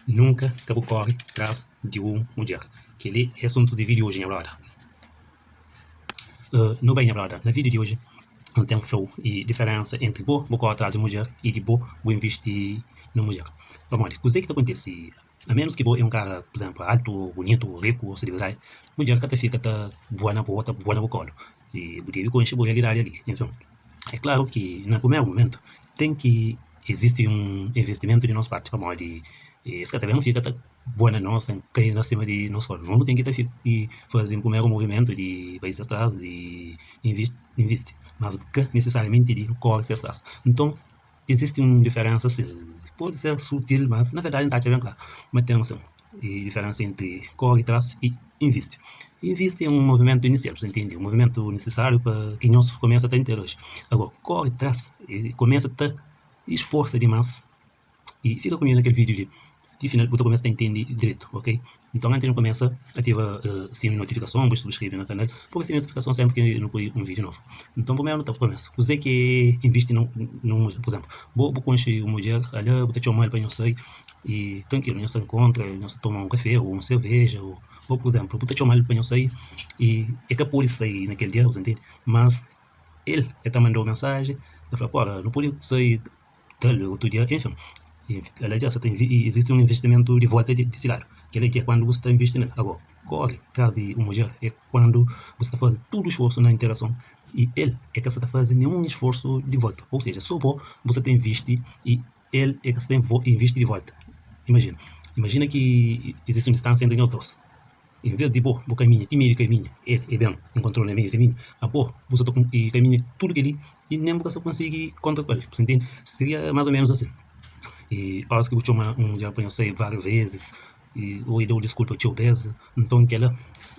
Nunka ka bu kóre tras di un mudjer. Kel-li é asuntu di vídiu oji nha broda. Nu bai nha broda, na vídiu di oji N ten fla-u diferénsa entri bo bu kóre tras di mudjer i di bo bu invisti na mudjer. Pamodi kuzê ki ta kontise a ménus ki bo é un kara pur izénplu altu, bunitu, riku ô selibradi, mudjer ka ta fika ta bua na bo, ta bua na bu kólu. I bu debe konxe bu realidadi ali. Enfin, é klaru ki na primeru mumentu ten ki izisti un investimentu di nos parti pamodi es ka ta ben fika ta bua na nos, ta kai na sima di nos kólu. Nos nu ten ki ta fika faze un primeru muvimentu di bai ses tras, di invisti, mas ka nisisariamenti di kóre ses tras. Nton, izisti un diferénsa sin, pode ser sutil, mas na verdadi N ta atxa ben klaru ma ten sin diferénsa entri kóre tras i invisti. Invisti é un movimentu inisial, bu ta ntende, un movimentu nisisáriu pa ki nhos kumesa ta interaji. Agora, kóre tras kumesa ta isforsa dimás i fika ku mi na kel vídiu li ti final bu ta kumesa ta ntende dretu, ok? Nton, antis di nu kumesa, ativa sinu di notifikason, bu subskreve na kanal pa bu resebe notifikason sénpri ki nu poi un vídiu novu. Nton, primeru nu ta kumesa, kuzê ki é invisti na un mudjer? Pur izénplu, bo bu konxe un mudjer, ala bu ta txoma-l pa nhos sai i trankilu, nhos ta inkontra, nhos ta toma un kafé ô un serveja ô pur izénplu, bu ta txoma-l pa nhos sai i el ka pode sai na kel dia, bu ta ntende? Mas el, el ta manda-u mensajen, el ta fla, pô, nu pode sai tal otu dia, enfin, ala dja sa ta izisti un investimentu di volta di si ladu, kel-la ki é kandu bu sta ta invisti nel. Agora, kóre tras di un mudjer é kandu bu sta faze tudu sforsu na interason i el é ka sta ta faze ninhun sforsu di volta, ou seja, so bo bu sta ta invisti i el é ka sta ta invisti di volta. Imajina, imajina ki izisti un distansia entri nhos dos. En vez di bo bu kaminha ti meiu di kaminhu, el e ben inkontrau na meiu di kaminhu, abo bu sa ta kaminha tudu kel-li i nen bu ka sta konsigi kontra ku el. Bu sta ntende? Seria más o ménus asin. I óras ki bu txoma un mudjer pa nhos sai várius vezis i ô e da-u diskulpa txeu bes, nton kel-la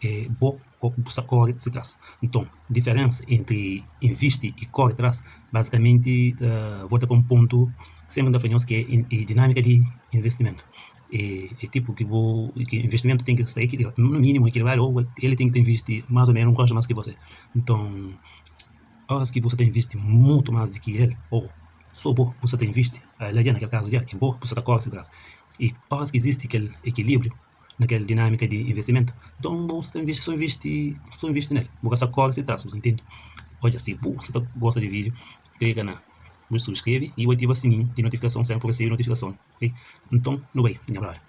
é bo bu sta kóre si tras. Nton, diferénsa entri invisti i kóre tras bazikamenti ta volta pa un pontu sénpri N ta fla nhos ki é dinámika di investimentu. É tipu ki bu ki investimentu ten ki sta ekilibradu, no minimu ekilibradu ô el ten ki ta invisti más ô ménus un koza más ki bosê. Nton, óras ki bu sta ta invisti mutu más di ki el ô sô bo bu sta ta invisti, la dja na kel kazu dja é bo bu sta ta kóre si tras. I óras ki izisti kel ekilíbriu na kel dinámika di investimentu, nton bo sta ta invisti sô invisti sô invisti nel, bu ka sta kóre si tras, bu sta ntende? Odja si bu sta ta gosta di vídiu, klika na bu subskrebe i bu ativa sininhu di notifikason sénpri bu resebe notifikason. Ok, nton nu bai nha brother.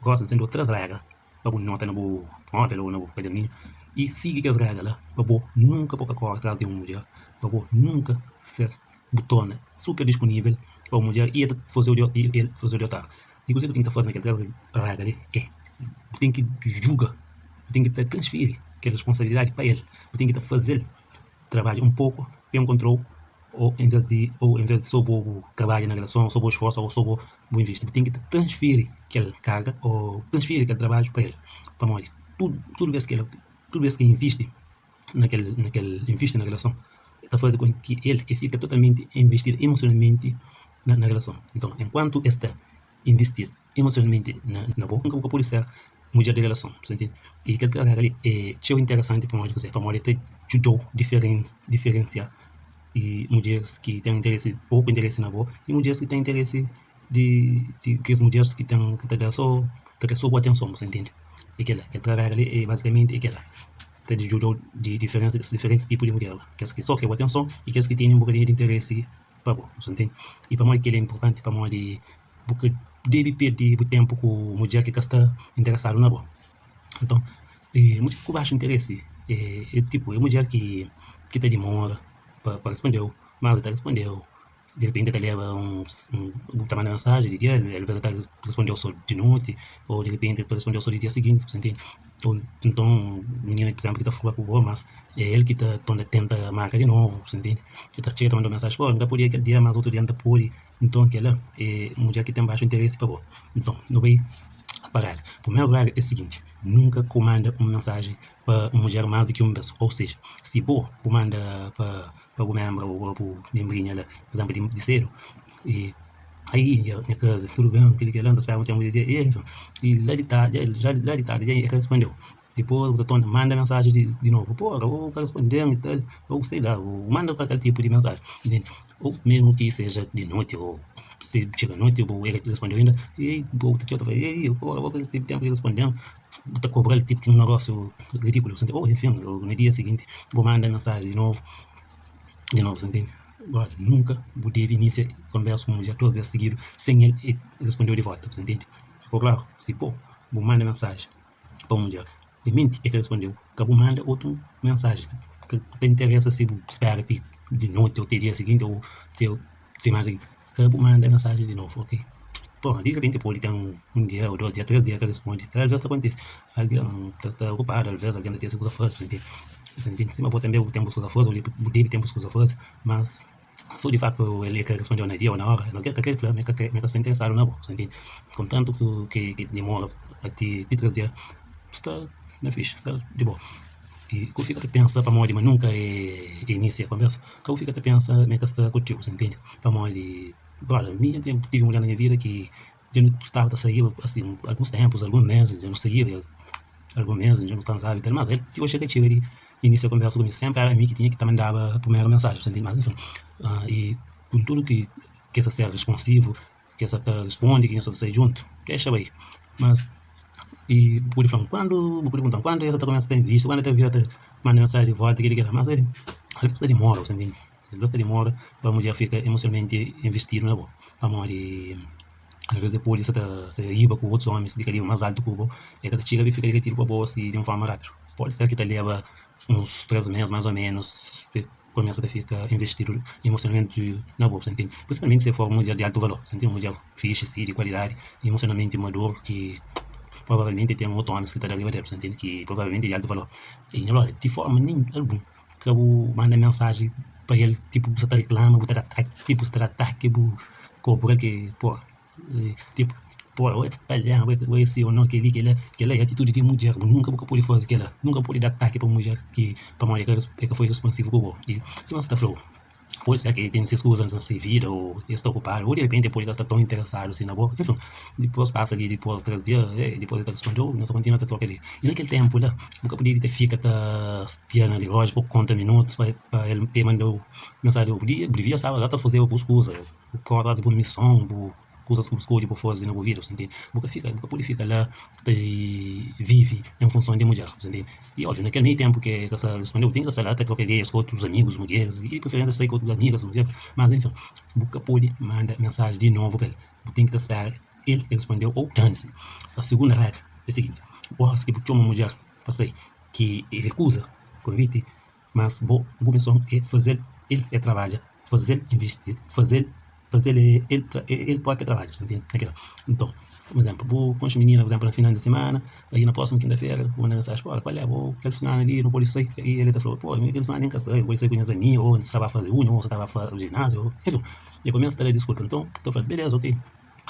Gosi N ten otra regra pa bu nota na bu móvel ô na bu kaderninhu i sigi kes regra la pa bo nunka bo ka kóre tras di un mudjer, pa bo nunka ser bu torna super dispunível pa un mudjer i el ta faze-u di i el faze-u di otáriu. I kuzê ki bu ten ki ta faze na kel três regra li é, bu ten ki juga, bu ten ki ta transfiri kel responsabilidadi pa el, bu ten ki ta faze-l trabadja un poku pa el nkontra-u ô en vez di ô en vez di sô bo bu trabadja na relason sô bo sforsa ô sô bo bu invisti bu ten ki transfiri kel karga ô transfiri kel trabadju pa el pamodi tudu tudu bes ki el tudu bes ki el invisti na kel na kel invisti na relason ta faze ku ki el el fika totalmenti invistidu emosionalmenti na na relason nton enkuantu es sta invisti emosionalmenti na na bo nunka bu ka pode ser mudjer di relason bu sta ntende i kel karera li é txeu interesanti pamodi kuzê pamodi el ta djuda-u diferensia i mudjeris ki ten interesi poku interesi na bo i mudjeris ki ten interesi di di kes mudjeris ki ten ki ta da so ta da so bu atenson bu sta ntende é kel-la kel karera li é bazikamenti é kel-la ta djuda-u di diferensia diferentis tipu di mudjer kes ki so kre bu atenson i kes ki tene un bokadinhu di interesi pa bo, bu sta ntende? I pamodi kel-li é inportanti? Pamodi bu ka debe perde bu ténpu ku mudjer ki ka sta interesadu na bo. Nton, mudjer ku baxu interesi é tipu é mudjer ki ki ta dimora pa pa responde-u, mas el ta responde-u, di repenti el ta leba uns bu ta manda mensajen di dia, el ta responde-u so di noti ô di repenti el ta responde-u so di dia siginti, bu sta ntende? Nton, minina pur izénplu ki ta fla ku bo mas é el ki ta torna tenta marka di novu, bu sta ntende? Ki ta txiga ta manda-u mensaji, pô, N ka podia kel dia, mas otu dia N ta pode. Nton, kel-la é mudjer ki ten baxu interesi pa bo. Nton, nu bai pa régra. Primeru régra é siginti, nunka ku manda un mensaji pa un mudjer más di ki un bês. Ou seja, si bo bu manda pa pa bu menbra ô pa bu menbrinha la, pur izénplu di sédu, i Ai nha kaza, tudu ben, kel-li kel-la, N ta spera un ténpu di dia, i la di tardi, la di tardi dja el ka respondeu. Dipôs bu ta torna manda mensaji di novu, pora ô ka responde-m i tal, ô sei la, ô manda kalker tipu di mensaji, ntende? Ô mesmu ki seja di noti ô si txiga noti bu el ka responde-u inda, i bu ta txeu ta fla, ei pora bo ka tevi tenpu di responde-m, bu ta kobra-l tipu ki un nogósiu ridikulu, ô enfin na dia siginti bu manda mensaji di novu, di novu, sa ntende? Agora nunka bu debe inisia konversa ku un mudjer 2 bes sigidu sen el responde-u di volta, bu sa ntende? Fika klaru? Si bo bu manda mensaji pa un mudjer timenti el ka responde-u, ka bu manda otu mensaji. Ka ta interesa si bu spera ti di noti ô ti dia siginti ô ti simana siginti, ka bu manda mensaji di novu, ok. Bon, di repenti pode ten un dia ô dos dia, três dia ka responde, alvês ta kontise, algen ta sta okupadu, alvês algen ta ten se kuza faze, bu ta ntende? Sima bo tanbe bu ten bus kuza faze ô bu debe ten bus kuza faze, mas. So di faktu el ka respondeu na dia ô na óra, no ka krê fla ma el ka sta interesadu na bo, sa ntende? Kontantu ki dimora ti 3 dia, sta na fixi, sta di bo. I ka bu fika ta pensa pamodi ma nunka el inisia konversa, ka bu fika ta pensa ma el ka sta ku-tigu, sa ntende? Pamodi, brother, mi dja N tive mulher na nha vida ki dja nu staba ta saíba asin alguns ténpus, alguns mézis dja nu saíba, alguns mézis dja nu transaba i tal, mas el ti oxi el ka txiga di Inisia konversa ku mi senpri éra mi ki tinha ki ta mandaba primeru mensaji, bu ta ntende? Mas enfin, i ku tudu ki ki es ta ser responsivu, ki es sa ta responde, ki nhos sa ta sai djuntu, dexa bai. Mas, i bu pudi fla-m kuandu, bu pudi pergunta-m kuandu es ta kumesa ta invista, kuandu es ta bira ta manda mensaji di volta, kila kila. Mas el, alvês ta dimora, bu ta ntende? Alvês ta dimora pa mudjer fika emosionalmenti investidu na bo, pamodi alvês el pode sa ta sa riba ku otus ómis di kaliber más altu ku bo, el ka ta txiga pa el fika deretidu pa bo si di un forma rápidu. Pode ser ki ta leba uns 3 mês más ô ménus pa el kumesa ta fika investidu emosionalmenti na bo, bu ta ntende? Prinsipalmenti si el for un mudjer di altu valor, bu ta ntende? Un mudjer fixi si, di kualidadi, emosionalmenti maduru ki provavelmenti ten otu ómis ki ta da riba del, bu ta ntende? Ki provavelmenti é di altu valor. I nha brother, di forma algun ka bu manda mensaji pa el tipu bu sa ta riklama, bu ta da ataki, tipu bu sa ta da ataki, bu kobra-l ki pô, tipu pô oi palhamu oi si ô nau kel-li kel-la, kel-la é atitudi di mudjer, bu nunka bu ka pode faze kel-la, nunka bu pode da ataki pa un mudjer ki pamodi el ka foi responsivu ku bo i sima N sta fla-u. Pode ser ki el ten ses kuzas na se vida ô el sta okupadu ô di repenti el pode ka sta ton interesadu si na bo. Enfin, dipôs pasa li dipôs 3 dia, dipôs el ta responde-u, nhos ta kontinua ta troka ideia. I na kel ténpu la, bu ka podia ta fika ta spia na relójiu pa konta minutus pa pa el pa el manda-u mensaji. Bu devia staba la ta fazeba bus kuza, bu kóre di bu mison, bu. kuzas ki bu skodje pa faze na bu vida, bu sta ntende? Bu ka fika, bu ka pode fika la ta vive en funson di mudjer, bu sta ntende? I óbviu, na kel meiu ténpu ki el ka sta responde-u, bu ten ki sta la ta troka ideias ku otus amigus mudjeris i di preferénsia sai ku otus amigas mudjer, mas enfin, bu ka pode manda mensaji di novu pa el, bu ten ki ta spera el responde-u ô dane-se. A sigunda régra é siginti, óras ki bu txoma un mudjer pa sai ki el rekuza konviti, Mas bo, bu mison é faze-l el é trabadja, faze-l invisti, faze-l faze-l el el própi trabadja, ta ntende? Na kila. Nton, pur izénplu, bu konxe minina, pur izénplu, na final di simana, aí na prósimu kinta-fera bu manda mensaji, pô, kual é bo, kel fulana li nu pode sai? Aí el ta fla-u, pô, mi kel simana N ka sai, N pode sai ku nhas amigu, ô N sta ba faze unha, ô N sta ba faze jináziu, ô enfin, el kumesa ta da diskulpa. Nton, bu ta fla, beleza, ok.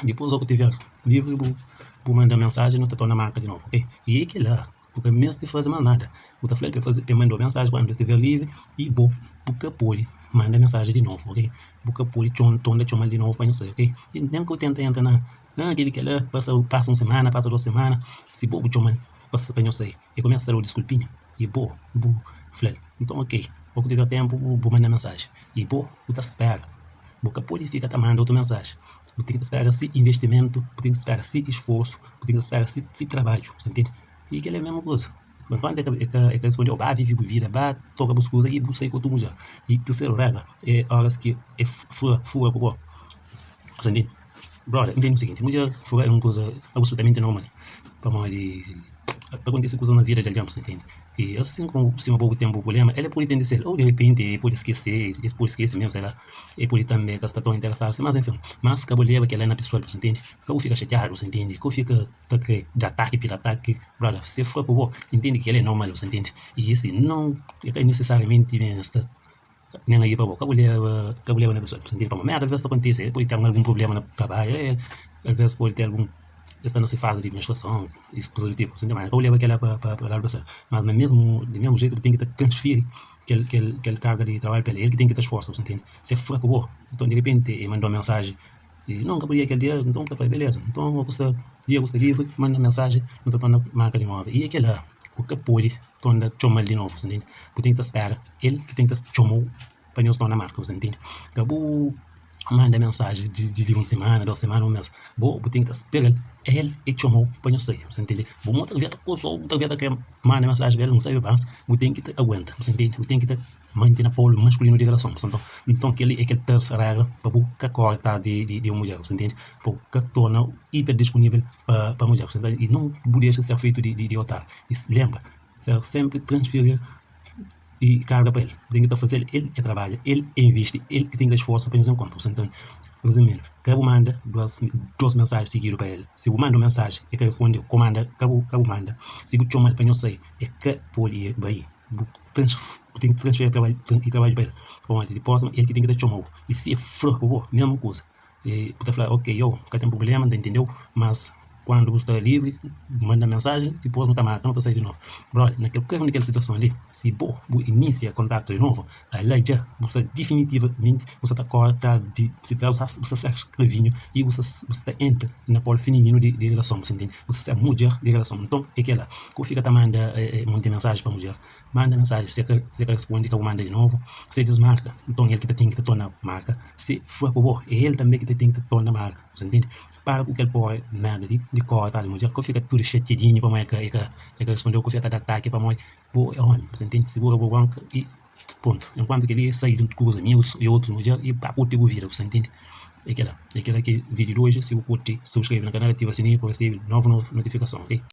Dipôs, óki bu tiver livri, bu bu manda mensaji, nu ta torna marka di novu, ok? I é kila. Bu ka meste faze más nada. Bu ta fla-l pa el faze, pa el manda-u mensaji kantu el stiver livri i bo bu ka pode manda mensaji di novu, ok? Bu ka pode txoma, torna txoma-l di novu pa nhos sai, ok? I nen ka bu tenta entra na ah kel-li kel-la, pasa pasa un simana, pasa dos simana, si bo bu txoma-l pa pa nhos sai, el kumesa ta da-u diskulpinha i bo bu fla-l, nton ok, bo ku tiver ténpu bu manda mensaji i bo bu ta spera. Bu ka pode fika ta manda otu mensaji. Bu ten ki ta spera si investimentu, bu ten ki ta spera si isforsu, bu ten ki ta spera si si trabadju, sa ntende? I kel-la é mésmu kuza. Enkuantu el ka el ka responde-u, ba vive bu vida, ba toka bus kuza i bu sai ku otu mudjer. I terseru régra é óras ki el fla fura ku bo. Sa ntende? Brother, ntende o siginti, mudjer fura é un kuza absolutamenti normal, pamodi ta kontise kuzas na vida di algen, bu sta ntende? I asin komu sima bo bu ten bu prubléma, el pode ten di sel, ô di repenti el pode skese, el pode skese mésmu, sei la, el pode tanbe ka sta ton interesadu si, mas enfin, mas ka bu leba kel-la na pesoal, bu sta ntende? Ka bu fika xatiadu, bu sta ntende? Ka bu fika ta kre da ataki pila ataki, brother, si el fla ku bo, ntende ki kel-la é normal, bu sta ntende? I si nau, el ka nesesariamenti ben sta nen ahi pa bo, ka bu leba, ka bu leba na pesoal, bu sta ntende? Pamodi merda alvês ta kontise, el pode ten algun prubléma na trabadju, alvês pode ten algun, el sta na se fazi di menstruason i kuza di tipu, bu sta ntende? Mas ka bu leba kel-la pa pa ladu pesoal, mas na mesmu, di mesmu jetu bu ten ki ta transfiri kel kel kel karga di trabadju pa el, el ki ten ki ta sforsa, bu sta ntende? Si el fla ku bo, nton di repenti el manda un mensaji I no, N ka podia kel dia, nton N ta fla, beleza, nton bo ku sta dia ku sta livri, manda mensaji, nu ta torna marka di novu. I é kila. Bu ka pode torna txoma-l di novu, bu sta ntende? Bu ten ki ta spera el ki ten ki ta txoma-u pa nhos torna marka, bu sta ntende? Ka bu manda mensaji di un simana, dos simana, un mes. Bo bu ten ki ta spera-l el e txoma-u pa nhos sai, bu sta ntende? Bu mo ta devia ta kusa-u, bu ta devia ta kre manda mensaji pa el, N sabe, mas bu ten ki ta aguenta, bu sta ntende? Bu ten ki ta Mante na polu maskulinu di relason. Nton, nton kel-li é kel ters régra pa bu ka kóre tras di un mudjer, bu sta ntende? Pa bu ka torna iper-disponível pa mudjer, bu sta ntende? I non bu dexa ser fetu di otáriu. I lenbra, ser sénpri transferi i karga pa el. Bu ten ki ta faze-l, el é trabadja, el é invisti, el ki ten ki da sforsu pa nhos enkontru, bu sta ntende? Rezumindu, ka bu manda dos mensaji sigidu pa el. Si bu manda un mensaji e ka responde-u, ka bu manda, ka bu manda. Si bu txoma-l pa nhos sai, e ka pode bai. Bu bu ten ki transferi trabadju i trabadju pa el pamodi di próxima el ki ten ki ta txoma-u i si el fla ku bo mesmu kuza bu ta fla ok yo ka ten prubléma N ta intende-u mas kuandu bu sta livri bu manda mensajen dipôs nu ta marka nu ta sai di novu brother na kel na kel situason li si bo bu inisia kontaktu di novu ala dja bu sta difinitivamenti bu sta ta kóre tras di bu sta ser skravinhu i bu sta entra na polu fimininu di relason bu sta ntende bu sta ser mudjer di relason nton é kela ku fika ta manda monti mensaji pa mudjer manda mensaji si e ka responde ka bu manda di novu si e dismarka nton el ki ta ten ki ta torna marka si fla ku bo é el tanbe ki ta ten ki ta torna marka bu sta ntende para ku kel pore merda di kore tras di mudjer ka fika tudu xatiadinhu pamodi e ka e ka respondeu ku fika ta da ataki pamodi bo é omi bu sta ntende sigura bu bronka i Pontu. Enkuantu kel-li é sai djuntu ku bus amigus i otus mudjer i ba kurti bu vida, bu sta ntende? É kel-la. É kel-la ki vídiu di oji. Si bu kurti, subskrebe na kanal, ativa sininhu pa bu resebe novu notifikason, ok?